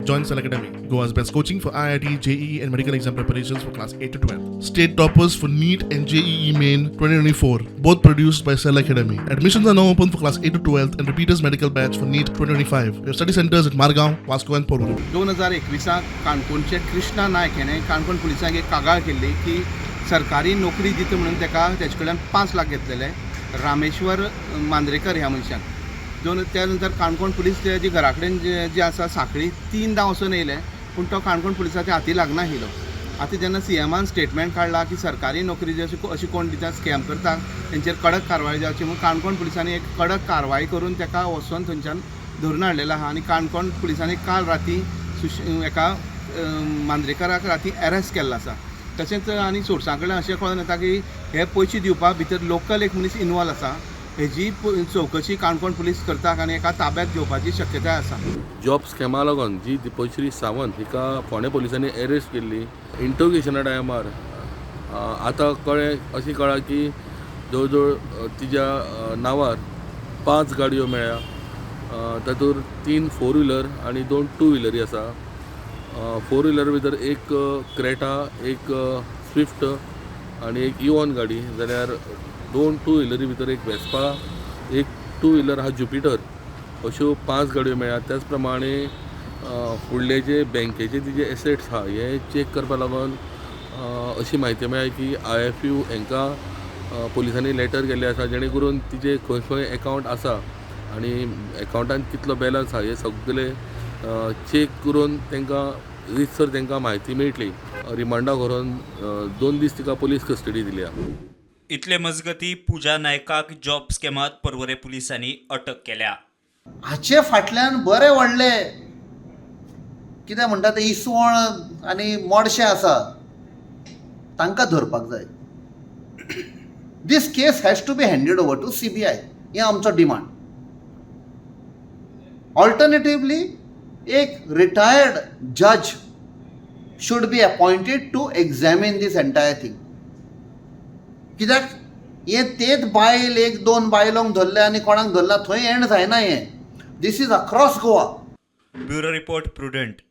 Join Cell Academy, Goa's best coaching for IIT, JEE, and medical exam preparations for class 8 to 12. State toppers for NEET and JEE Main 2024, both produced by Cell Academy. Admissions are now open for class 8 to 12 and repeaters medical batch for NEET 2025. We have study centers at Margaon, Vasco, and Porvorim. 2021 काणकोणचे Krishna Naik हेणें Canacona पुलिसांक एक कागाळ केल्ली की सरकारी नोकरी दिता म्हणून ताका तेजे कडल्यान 5 लाख घेतलेले रामेश्वर मांद्रेकर ह्या मनशान. दोन त्या नंतर काणकोण पुलीस ते घरा कडेन जे जे आसा सांखळी तीनदां वचून येयले, पूण तो काणकोण पुलिसाच्या हाती लागनाशिल्लो. आतां जेन्ना सीएमान स्टेटमेंट काडला की सरकारी नोकरी जी अशी कोण दिता, स्कॅम करता, तेंचेर कडक कारवाय जावची म्हणून काणकोण पुलिसांनी एक कडक कारवाय करून ताका वचोन थंयच्यान धरून हाडलेलो आहा. आनी काणकोण पुलिसांनी काल राती एका मांद्रेकराक राती अरेस्ट केल्लो आसा. तशेंच आनी सोर्सां कडल्यान अशें कळोन येता की हे पयशे दिवपा भितर लोकल एक मनीस इनवॉल्व आसा. हेजी चवकशी काणकोण पुलीस करतात आनी एका ताब्यात घेवपाची शक्यताय आसा. जॉब स्कॅमा लागून जी दीपश्री सावंत हिका फोंडें पुलिसांनी एरेस्ट केल्ली, इंटरोगेशना टायमार आतां कळ्ळें, अशें कळ्ळां की जवळ जवळ तिज्या नांवार पांच गाडयो मेळ्ळ्या. तातूंत तीन फोर व्हिलर आनी दोन टू व्हिलरी आसा. फोर व्हिलर भितर एक क्रेटा, एक स्विफ्ट आनी एक इऑन गाडी, जाल्यार दोन टू व्हिलरी भितर एक वेस्पा, एक टू व्हिलर आहा ज्युपिटर, अश्यो पांच गाडयो मेळ्ळ्या. त्याच प्रमाणे फुडले जे बँकेचे तिजे एसेट्स आहा, हे चॅक करपा लागून अशी म्हायती मेळ्ळी की I F you हांकां पुलिसांनी लेटर केल्ले आसा, जेणे करून तिजे खंय खंय एकावंट आसा आनी एकावंटान कितलो बॅलन्स आहा, हे सगळे चॅक करून तांकां रितसर तांकां म्हायती मेळटली. रिमांडाक व्हरून 2 दीस तिका पुलीस कस्टडी दिल्या. इतले मजगती, पूजा नायकाक जॉब स्कॅमात पर्वरे पुलिसांनी अटक केल्या. हाचे फाटल्यान बरे व्हडले कितें म्हणटा ते इसवण आनी मोडशे आसा, तांकां धरपाक जाय. This case has to be handed over to CBI, हें आमचो डिमांड. ऑल्टरनेटिवली, एक retired judge should be appointed to examine this entire thing. कित्याक हें तेच बायल एक दोन बायलोंक धरले आनी कोणाक धरला, थंय एंड जायना हें. This is across Goa. Bureau report, prudent.